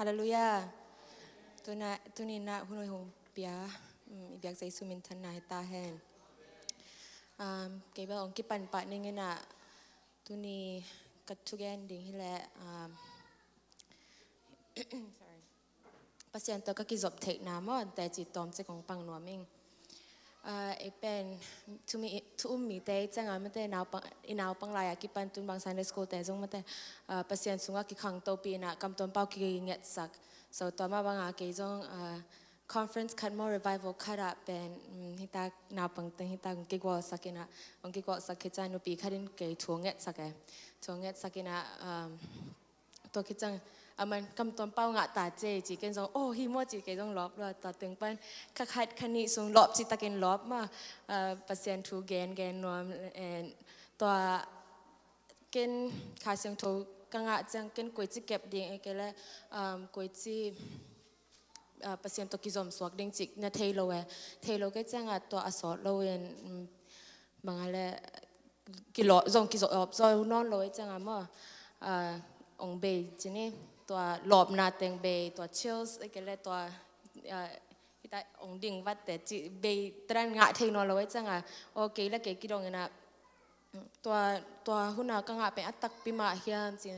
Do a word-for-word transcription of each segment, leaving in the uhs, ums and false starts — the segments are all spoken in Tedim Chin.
Halleluiah. Tuna, tuni na hun hong pia, mm, i biak Jesu min thanna hi ta hen. Um, kei bel hong kipan pah ning in ah, tuni ka thugen ding hi leh, um, sorry. Pasian tawh ka kizop theihna maw, teci tawm cik hong pang nuam ing. Ah, ei pen, thu mi, thu um mite i ciangah mate, naupang, i naupang lai-ah kipan tun bang Sunday school te zong mate, ah, Pasian sungah kikhangtopi in ah, kam tuam pau kingetsak. So tua mah bangah kei zong, ah, conference khat maw, revival khat ah pen, mm, hita naupang teng hita hong kigualsak in ah, hong kigualsak khit ciang nupi khat in kei thu hong ngetsak e. Thu hong ngetsak in ah, um, tua khit ciang, aman kam tuam pau ngah ta ci, ci ken zong, oh, hi maw ci, kei zong lawp lua, tua teng pan, kha khat kha nih sung lawp ci takin lawp mah, ah, Pasian thu gen, gen nuam, and tua ken Kha Siangtho ka ngah ciang ken koici kep ding, ei kei leh, um, koici, ah, Pasian tawh kizom suak ding cik na thei lo e. Thei lo kei ciangah tua a sawt lo in, mm, bang a leh, kilawh, zong kizawh lawp zo nawn lo i ciangah maw, ah, hong bei ci ni, tua lawpna teng bei, tua chills, ei kei leh tua, ah, hita hong ding vat te ci bei, tua dan ngah thei nawn lo i ciangah, aw, kei leh kei kidong in ah, tua, tua hun a ka ngah pen a takpi mah hiam ci,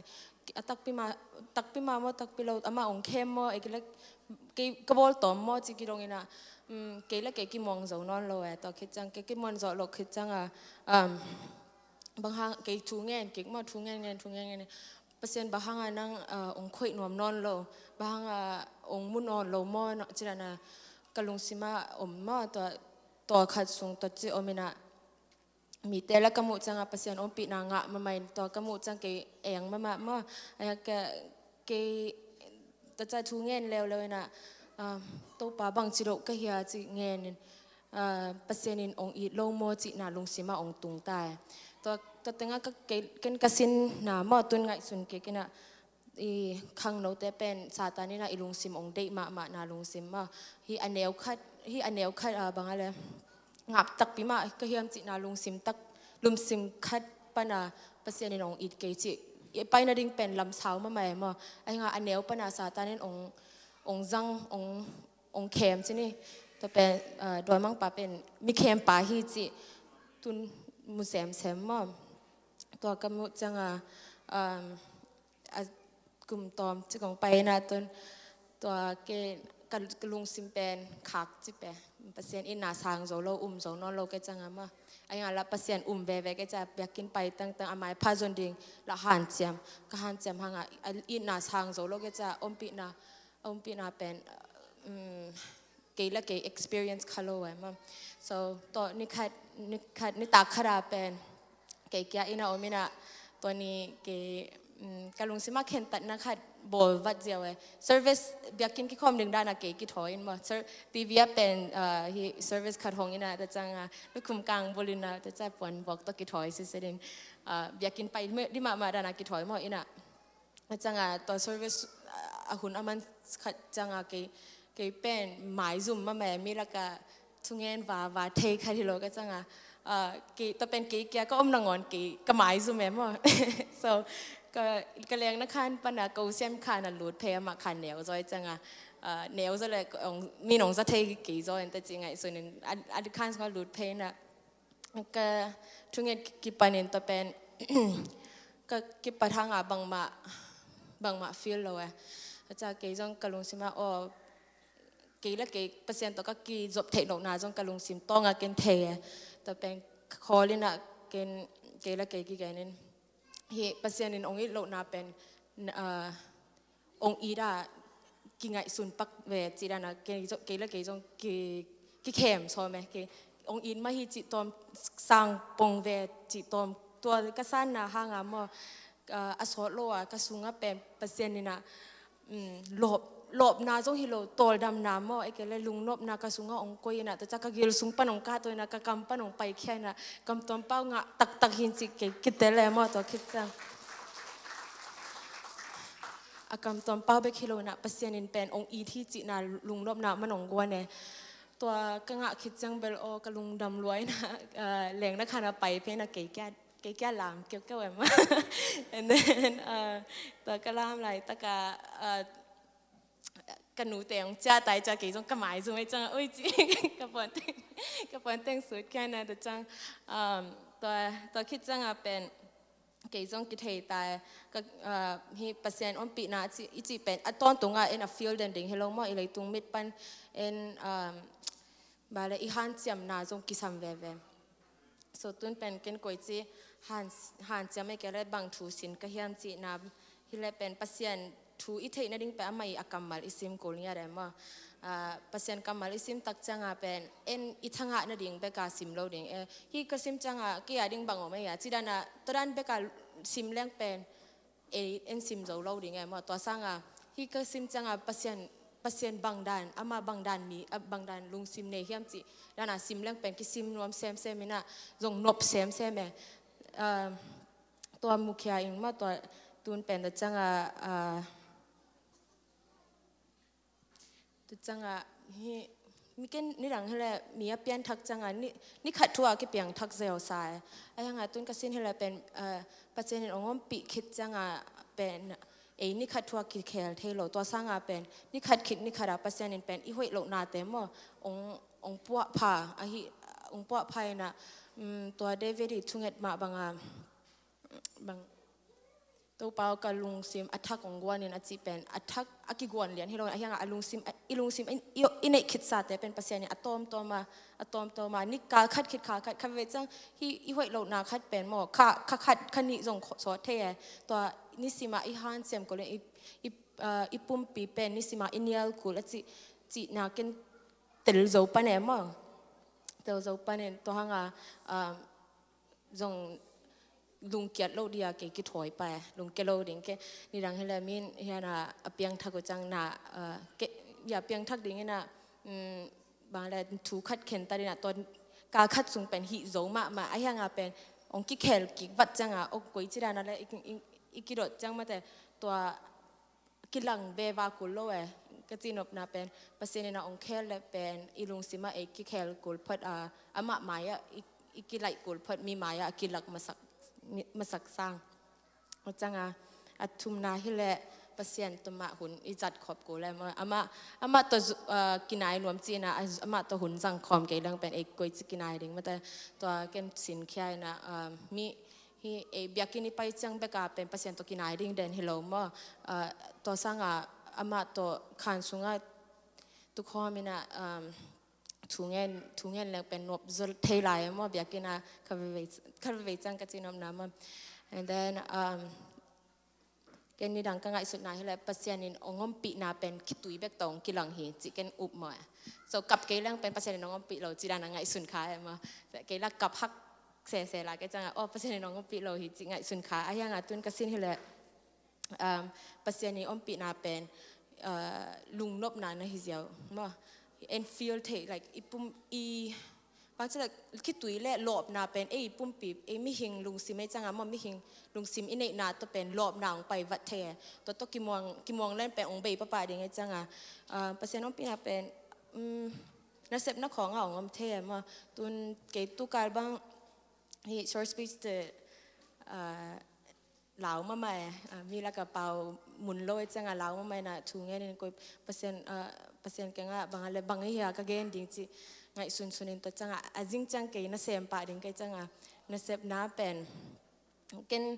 a takpi mah, takpi mah maw, takpi lo, amah hong khem maw, ei kei leh kei ka bawl tawm maw ci kidong in ah, um, kei leh kei kimuang zo nawn lo e. Tua khit ciang, kei kimuang zo lo khit ciangah, um, bang hang, kei thu ngen kik maw, thu ngen ngen, thu ngen ngen, Pasian, bang hangah nang, ah, hong khoih nuam nawn lo, bang hangah hong mu nawn lo maw, ci dan a ka lungsim ah om maw, tua, tua khat sung tua ci om in ah, mite la ka muh ciangah Pasian ompihna ngah mahmah in, tua ka muh ciang kei eng mahmah maw. Ahi ka, kei tua ciang thu ngen leuleu in ah, ah, Topa, bangci loh ka hia ci ngen in, ah, Pasian in hong it lo maw cihna lungsim ah hong tung ta e. Tua, tua tengah ka, kei, ken ka sinna maw, tun ngaihsun kik in ah, i khangnote pen Satan in ah i lungsim hong deih mahmahna lungsim maw. Hih a neu khat, hih a neu khat, ah, bang a leh, ngap takpi mah ka hiam cihna lungsim tak, lungsim khat pan a Pasian in hong it kei cih, i paina ding pen lamsau mahmah e maw. Ahi hang a neu pan a Satan in hong, hong zang, hong, hong khem ci ni. Tua pen, ah, dawimangpa pen mi khempa hi cih tun mu semsem maw. Tua ka muh ciangah, um, a kum tawm cik hong pai in ah tun, tua kei ka, ka lungsim pen khak ci pen, Pasian itna sang zo lo, um zo nawn lo kei ciangah maw. Ahi hang lah Pasian um veve kei ciang, biakinn pai tangtang a maipha zon ding lah hanciam, ka hanciam hang a, a itna sang zo lo kei ciang, ompihna, ompihna pen, um, kei lah kei experience kha lo e maw. So, tua ni khat, ni khat, nitak khat a pen kei kia inn ah om in ah, tua ni kei, um, ka lungsim ah khentatna khat bawl vat ziau e. Service, biakinn kikhawm ding dan a kei kithawi in maw. Ser-, T V ah pen, ah, hih service khat hong in ah, tua ciangah, lukhum kang bul in ah, tua ciang puanbawk tawh kithawi sese ding. Ah, biakinn pai ding mahmah dan a kithawi maw in ah. Tua ciangah tua service, ah, a hun a man khat ciangah kei, kei pen maizum mahmah e, mi lakah thungen vava thei khat hi lo ka ciangah, ah, kei, tua pen kei kia ka om nangawn kei ka maizum e maw. So, ka, ka lengna khan pan a ka u Sian khan a lut phei, amah khan neu zaw i ciangah, ah, neu zaw leh, ong, mi nong za thei kei zaw in ta ci ngaihsun in, a, a khan sungah lut phei in ah, ka thungen ki-, kipan in tua pen, ka kipat hang a bangmah, bangmah feel lo e. Tua ciang kei zong ka lungsim ah, aw, kei lah kei Pasian tawh ka kizop theih lohna zong ka lungsim tawng ah ken thei e. Tua pen ka khawl in ah ken, kei lah kei kigen in, hih Pasian in hong it lohna pen, ah, hong it a kingaihsun pak ve cih dan a, kei zong, kei lah kei zong ki, kikhem sawm e, kei hong it mah hi cih tawm, sang pong ve cih tawm, tua ka sanna hang a maw, ah, a sawt lo a ka sungah pen Pasian in ah, um, lawp, lawpna zong hi lo, tawldamna maw, ei kei leh lungnopna ka sungah hong koih in ah, tua ciang ka gil sung pan hong kahto in ah, ka kam pan hong paikhia in ah, kam tuam pau ngah taktak hi in cih kei kitel e maw, tua khit ciang. A kam tuam pau bek hi lo in ah, Pasian in pen hong it hi cihna lungnopna man hong guan e. Tua ka ngah khit ciang bel aw ka lungdam lua in ah, ah, lengna khan a pai phei in ah kei kia, kei kia lam kiaukiau e maw. And then, ah, tua ka lam laitak a, ah, ka nute hong ciah tai ciang kei zong ka maizum ei ciang a ui ci ka puanteng ka puanteng sut khia na ta ciang, um, tua tua khit ciang a pen kei zong kithei tai ka, uh, hi Pasian ompihna ci i ci pen a tawntung a en a feel den ding hi lo maw, i leitung mit pan en, um, bale i hanciamna zong kisam veve. So tun pen ken koici han hanciam ei kei le bang thu sin ka hiam cihna hi le pen Pasian thu i theih nading pen amah i a kammal i sim kul ngiat e maw. Ah, Pasian kammal i sim tak ciang a pen en i thangah nading bek a sim lo ding e. Hi ka sim ciang a kei a ding bang om ei a ci dan a tua dan bek a sim leng pen ei en sim zo lo ding e maw. Tua sang a hi ka sim ciang a Pasian Pasian bang dan, amah bang dan mi, ah, bang dan lungsim nei hiam cih dan a sim leng pen kisim nuam semsem in a zong nop semsem e. Ah, tua mukhia in maw tua tun pen ta ciang a, ah, tu ciang a hi mi ken nidang hi le mi a pianthak ciang a ni, ni khat thu a kipiangthak zeusa e. A hiang a tun ka sin hi le pen, ah, Pasian in ong ompih khit ciang a pen ei ni khat thu a kikhel thei lo. Tua sang a pen ni khat khit ni khat a Pasian in pen i hoih lohnate maw ong ong puahpha ahi, ong puahpha in a, um, tua David i thunget mah bang a bang Topa aw ka lungsim a thak ong guan in a cih pen a thak a kiguan lian hi lo in a hiang a, a lungsim a, i lungsim i, i, i neih khitsate pen Pasian in a tawmtawm a a tawmtawm a ni kal khat khit kal khat khat ve ciang hi i hoih lohna khat pen maw kha kha khat kha nih zong sawt thei e. Tua nisim a i hanciam kul in i, i, ah, i pumpi pen nisim a i nial kul a cih cihna ken tel zo pan e maw. Tel zo pan in tua hang a, ah, zong lungkiat lo dia kei kithawi pa e. Lungkia lo ding ke nidang hi le min hian a a piangthak uh ciang na, ah, ke ya piangthak ding in a, um, bang le thu khat khen ta ding a tua kal khat sung pen hih zo mahmah a hiang a pen ong kikhel kik vat ciang a ong koici dan a le i, i, i kidot ciang mate tua kilang veva kul lo e. Ka cinopna pen Pasian in a ong khel le pen i lungsim a ei kikhel kul phot a, amah mai a i, i kilaih kul phot mi mai a a kilak masak, mi, masak sang. A ciang a a thumna hi le Pasian tawh mah hun i zat khop kul e maw. Amah, amah tawh zu-, ah, kinai nuam ci in a, a, amah tawh hun zang khawm kei leng pen ei koici kinai ding mate tua ken sin khia in a, ah, mi hi ei biakinn i pai ciang bek a pen Pasian tawh kinai ding den hi lo maw. Ah, tua sang a amah tawh khan sung a tukhawm in a, um, thu ngen, thu ngen leng pen nop zo thei lai maw biakinn a kha veve, kha veve ciang ka cinopna maw. And then, um, ken nidang ka ngaihsutna hi le Pasian in ong ompihna pen khitui bek tawh ong kilang hi cih ken up maw e. So kap kei leng pen Pasian in ong ompih lo cih dan a ngaihsun kha e maw. Kei la kap hak sese la kei ciang a, oh, Pasian in ong ompih lo hi cih ngaihsun kha. A hiang a tun ka sin hi le, um, Pasian i ompihna pen, uh, lungnopna na hi ziau maw. En feel thei, like, i pum, i bangci le khitui le lawpna pen ei pumpi, ei mihing lungsim ei ciang a maw, mihing lungsim i neihna tawh pen lawpna ong pai vat thei e. Tua tawh kimuang, kimuang len pen ong bei papa ding ei ciang a, ah, Pasian ompihna pen, um, nasepna khawng a ong om thei e maw. Tun kei tukal bang hi short speech te, ah, lau mahmah e, ah, mi lak a pau mun lo ei ciang a lau mahmah in a thu ngen in koi Pasian, ah, Pasian kiang a bang a le bang hi a ka gen ding cih ngaihsun sun in tua ciang a, a zing ciang kei nasem pah ding kei ciang a nasepna pen ken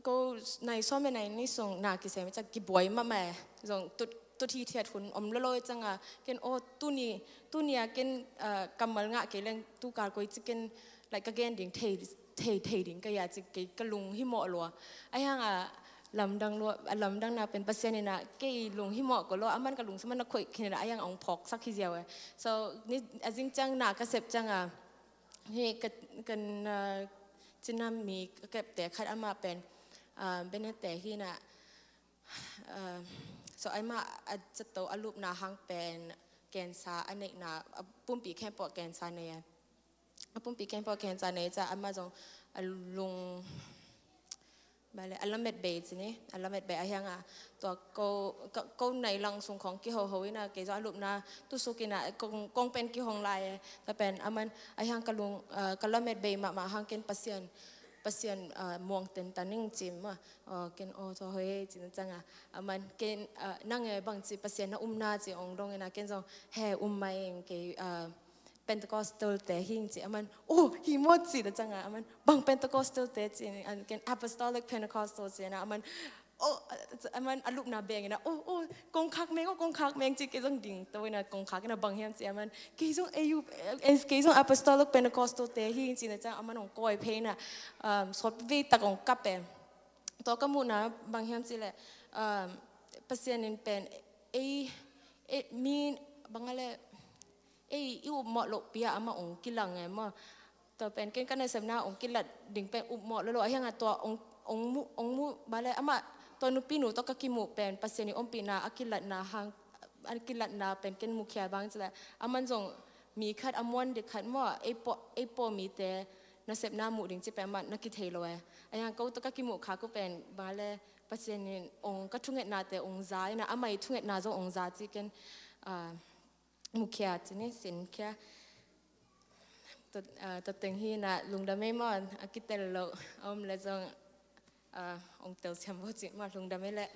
ko nai sawm le nai nih sung na kisem ciang kibuai mahmah e. Zong tut, tut hithiat hun om lo lo ei ciang a ken aw tuni, tuni a ken, ah, kammal ngah kei leng tukal koici ken, like, ka gen ding thei thei, thei ding ka hi a ci kei ka lunghimawh lua. A hiang a lamdang lua, a lamdangna pen Pasian in a kei lunghimawh ko lua, a man ka lungsim a na khoih khin a hiang a ong phawksak hi ziau e. So ni a zing ciang na ka sep ciang a hi ka, kan, ah, cinam mi ka kepte khat amah pen, ah, Benete hi na, ah, so amah a zato a lupna hang pen cancer a neihna, a pumpi khempeuh cancer nei e. A pumpi khempeuh cancer nei ca amah zong a lung, bale, a lamet bei ci ni, a lamet bei a hiang a tua ko, ka, ko nai lang sung khong kihoho in a kei zong a lupna tusuk in a kong, kong pen kihong lai e. Tua pen a man a hiang ka lung, ah, ka lamet bei mahmah hang ken Pasian Pasian, ah, muang tentan ing ci mah. Oh, ken, oh, tua hoih e ci na ciang a, aman ken, ah, nang e bang ci, Pasian na um na ci ong dong ina, ken zong he um mai ing, kei, ah, Pentecostal te hi ing ci. Aman, oh, hi maw ci na ciang a, aman bang Pentecostal te ci, an ken Apostolic Pentecostal ci na, aman, oh, aman a lupna beng ina, oh, oh, kongkhak meng, oh, kongkhak meng ci, kei zong ding to ina, kongkhak ina, bang hiam ci, aman kei zong A U, eh, kei zong Apostolic Pentecostal te hi ing ci na ciang, aman ong kawi phei ina, um, sawt vei tak ong kap e. Tua ka muhna bang hiam ci leh, um, Pasian in pen ei, ei mi bang a leh ei i upmawh loh pi a amah ong kilang e maw. Tua pen ken ka nasepna ong kilat ding pen upmawh lo lo a hiang a, tua ong, ong mu, ong mu ba leh amah, tua nupinu tua ka kimuh pen Pasian i ompihna a kilatna hang, a kilatna pen ken mukhia bang ci leh, aman zong mi khat a muan dik khat maw, ei pawh, ei pawh mite nasepna muh ding ci pen amah na kithei lo e. A hiang ko tua ka kimuh kha ko pen ba leh Pasian in ong ka thungetnate ong za ina, amah i thungetna zong ong za ci ken, ah, mukhia ci ni, sinkhia. Tua, ah, tua teng hi ina, lungdam ei maw, a kitel lo a om leh zong, ah, ong telsiam bo ci mah, lungdam ei leh.